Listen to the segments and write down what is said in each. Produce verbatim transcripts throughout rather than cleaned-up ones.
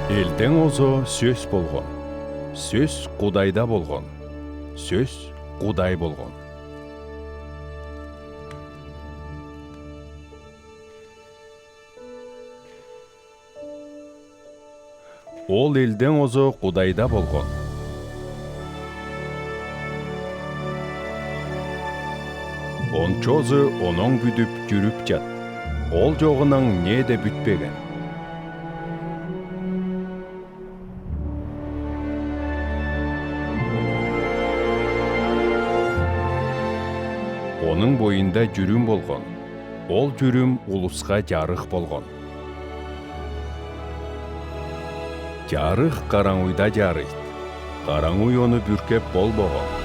Элден озо Сөс болгон. Сөс Кудайда болгон. Сөс Кудай болгон. Ол элден озо Кудайда болгон. Ончозы Онон бүдүп, чүрюп чат. Ол чогунаң нее де бүтпеген. Оның бойында чүрим болгон. Ол чүрим улусха чарых болгон. Чарых караңуйда чарыйт. Караңуй оны бүркеп болбогон.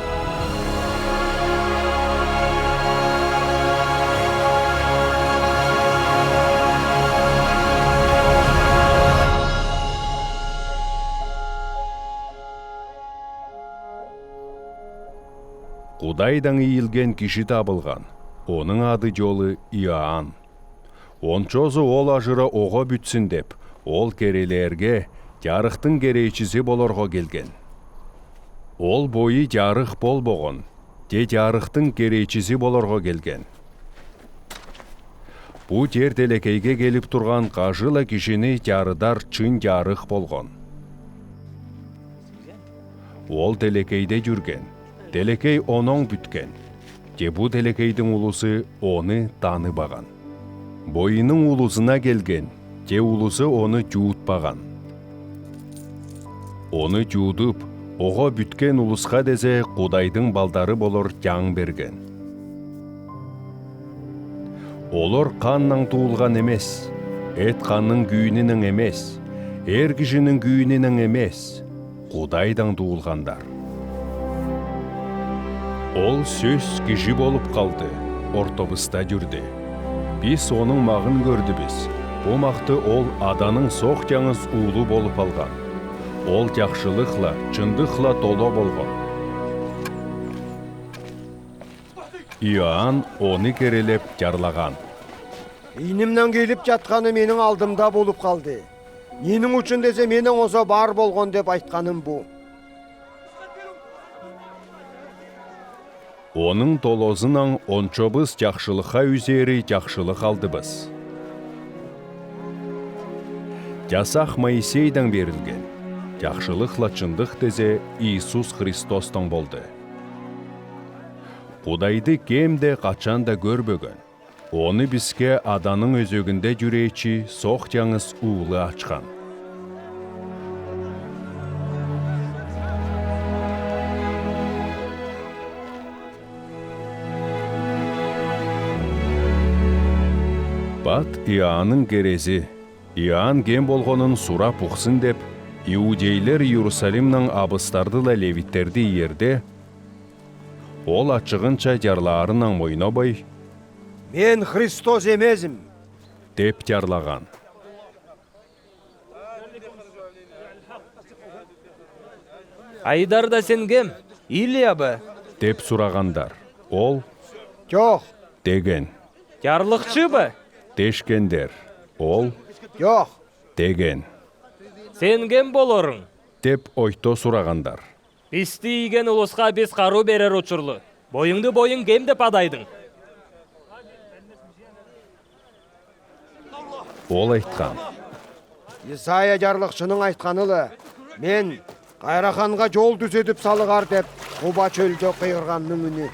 Кудайдаң ийилген кижи табылган, оның ады-чолы Иоанн. Ончозы ол ажыра ого бүтсин деп, ол керелерге чарыхтың керечизи болорго келген. Ол бойы чарых болбогон, те чарыхтың керечизи болорго келген. Бу чер-телекейге келип турган кажы-ла кижини чарыдар чын чарых болгон. Ол телекейде чүрген, телекей Онон бүткен. Те бу телекейдиң улузы Оны таныбаган. Бойының улузуна келген, те улузы Оны чуутпаган. Оны чуудуп, ого бүткен улусха дезе Кудайдың балдары болор чаң берген. Олор каннаң туулган эмес, эт-ханның күүнинең эмес, эр кижиниң күүнинең эмес, Кудайдаң туулгандар. Ол Сөс кижи болуп калды, ортобуста чүрдү. Бис Оның магын кӧрдүбүз. Бу махты Ол Аданың сох чаңгыс Уулу болуп алган. Ол чахшылыхла, чындыхла толо болгон. Иоанн Оны керелеп чарлаган. Ийнимнең келип чатханы Менің алдымда болуп калды. Ненің ӱчӱн дезе Менең озо бар болган деп айтканым бу. Оның толозунаң ончобыс чахшылыхха үзери чахшылых алдыбыс. Часах Моисейдең берилген, чахшылыхла чындых дезе Иисус Христостоң болду. Кудайды кем де качан да көрбеген. Оны биске Аданың өзегинде чүречи сох чаңгыс Уулы ачкан. Пат Иоанның керези, Иоанн кем болганын сурап ухсын деп, иудейлер Иерусалимнең абыстарды ла левиттерди иерде, ол ачыгынча чарлаарыннаң мойнобай, «Мен Христос эмезим» деп чарлаган. «Айдар да сен кем? Илия ба?» деп сурагандар. Ол «Чох» деген. «Чарлыкчы ба?» дешкендер. Ол «Чох» деген. «Сен кем боларың?» деп ойто сурагандар. «Бисти ийген улуска бис каруу берер учурлу. Бойуңду бойуң кем деп адайдың?» Ол айткан: «Исаия чарлыкчының айтканы ла: „Мен Кайраханга чол дүзедип салыгар“ деп, Куба чөлде кыйгырганның үни».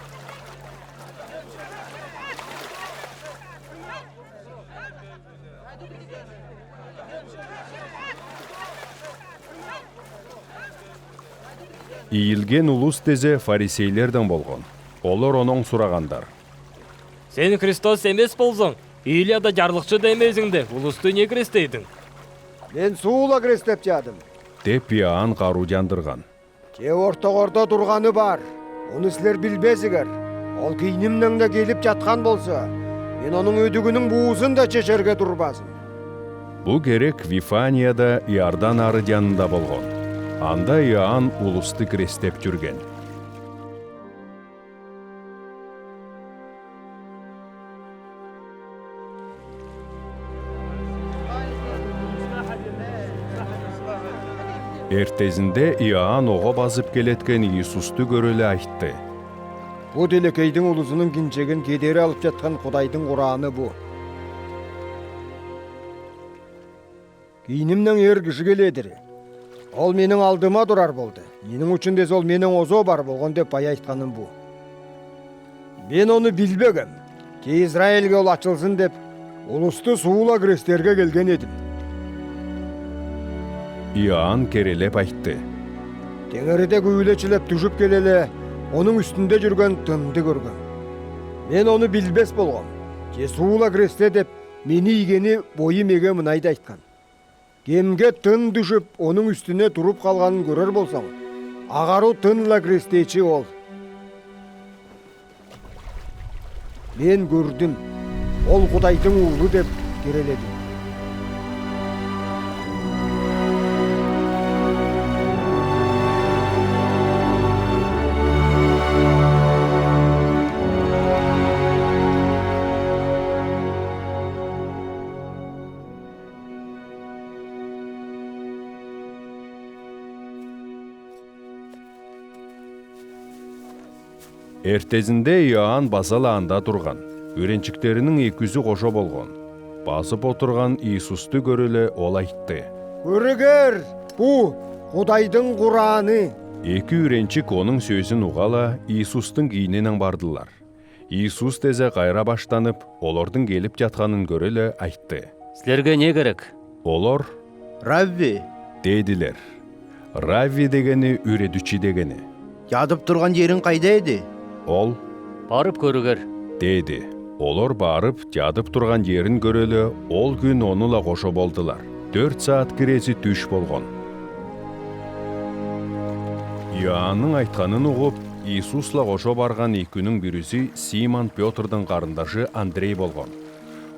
Ийилген улус дезе фарисейлерден болган. Олар Оннан сурагандар: «Сен Христос эмес болзаң, Илия да, чарлыкчы да эмезиң де, улусту не крестейдиң?» «Мен суула крестеп чадым» деп, Иоанн каруу чандырган. «Че ортогорда турганы бар, Оны силер билбезигер. Ол кийнимнең да келип чаткан болза, Мен Оның өдүгүнүң буузун да чечерге турбазым». Бу керек Вифанияда, Иордан арыдянында болган. Анда Иоанн улусту крестеп чүрген. Эртезинде Иоанн ого базып келеткен Иисусту көреле, айтты: «Бу тилекейдиң улузунуң кинчегин кедери алып чаткан Кудайдың Курааны бу. Кийинимнен эр кижи келедир. Ол менің алдыма турар болды. Менің учун десе ол менен озоо бар болган деп бай айтканым бу. Мен ону билбегем. Че Израильге ол ачылсын деп, улусту суула кирестерге келген эдим». Иоанн кирелеп айтты: «Теңириде күүлечилеп дүжүп келеле, онуң үстүнде жүрген тынды көргем. Мен ону билбес болгам. Че суула киресте деп мени ийгени бою меге мынайды айткан: кемге тын дүжүп, онуң үстүне туруп калганын көрер болсаң, агаруу тынла кирестечи ол». «Мен көрдүм, ол Кудайдың Уулу», — деп киреледим. Эртезинде Иоанн база-ла анда турган. Үйренчиктериниң экизи кожо болган. Базып олтурган Иисусту көреле, ол айтты: «Көрүгер, бу Кудайдың Курааны!» Эки үйренчик Оның сөзүн угала, Иисустуң кийининен бардылар. Иисус тезе кайра баштанып, олордуң келип чатканын көреле, айтты: «Силерге не керек?» Олор: «Равви», — дедилер. Равви дегени — «Үредүчү» дегени. «Чадып турган ериң кайда эди?» Ол: «Барып көрүгер», — деди. Олор барып, чадып турган ерин көреле, ол күн Ону-ла кожо болдулар. Дөрт саат кирези дүш болган. Иоанның айтканын угуп, Иисус-ла кожо барган экинің биризи Симон Пётрдың карындажы Андрей болган.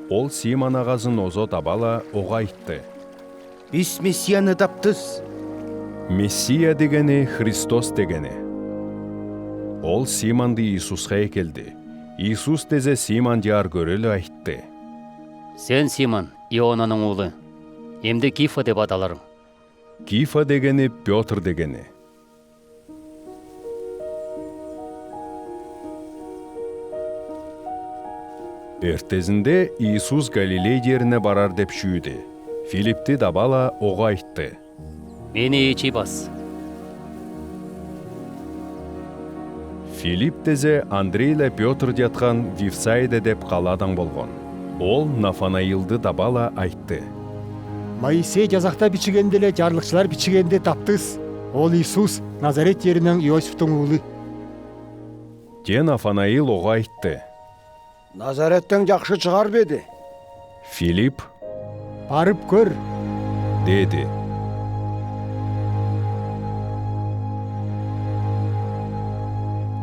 Ол Симон агазын озо таба-ла, ога айтты: «Бис Мессияны таптыс». Мессия дегени — Христос дегени. Ол Симонды Иисусха экелди. Иисус тезе Симон дияр көреле, айтты: «Сен Симон, Ионаның уулу. Эмди Кифа деп адаларың». Кифа дегени — Пётр дегени. Эртезинде Иисус Галилей ерине барар деп шүүди. Филиппти таба-ла, ога айтты: «Мени ичи бас». Филипп тезе Андрей-ла Пётр яткан Вифсаида деп каладаң болган. Ол Нафанаилды таба-ла, айтты: «Моисей Жазакта бичигенди-ле, чарлыкчылар бичигенди таптыс. Ол Иисус, Назарет еринен Иосифтиң уулу». Те Нафанаил ога айтты: «Назареттен жакшы чыгар бе эди?» Филипп: «Барып көр», — деди.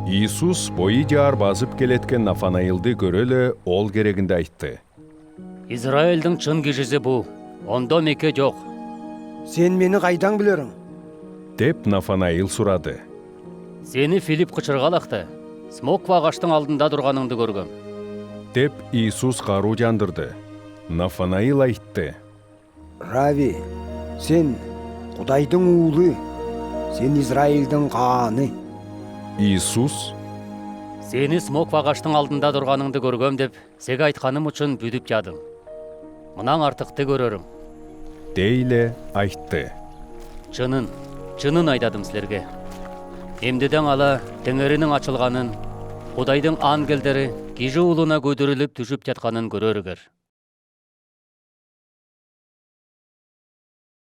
Иисус бою дияр базып келеткен Нафанаилды көреле, ол керегинде айтты: «Израильдиң чын кижизи бу, ондо меке жок». «Сен мени кайдаң билериң?» — деп Нафанаил сурады. «Сени Филипп кычыргалакта, смоква агаштың алдында турганыңды көргем», — деп Иисус каруу жандырды. Нафанаил айтты: «Равви, сен Кудайдың уулу, сен Израильдиң кааны». Иисус: «Сени смоква агаштың алдында турганыңды көргем деп сеге айтканым учун бүдүп чадың. Мындан артыкты көрөрүң», — дейле айтты. «Чынын, чынын айдадым силерге. Эмдиден ала Теңириниң ачылганын, Кудайдың ангелдери Кижи Уулуна көдүрилип дүжүп чатканын көрөрүгер».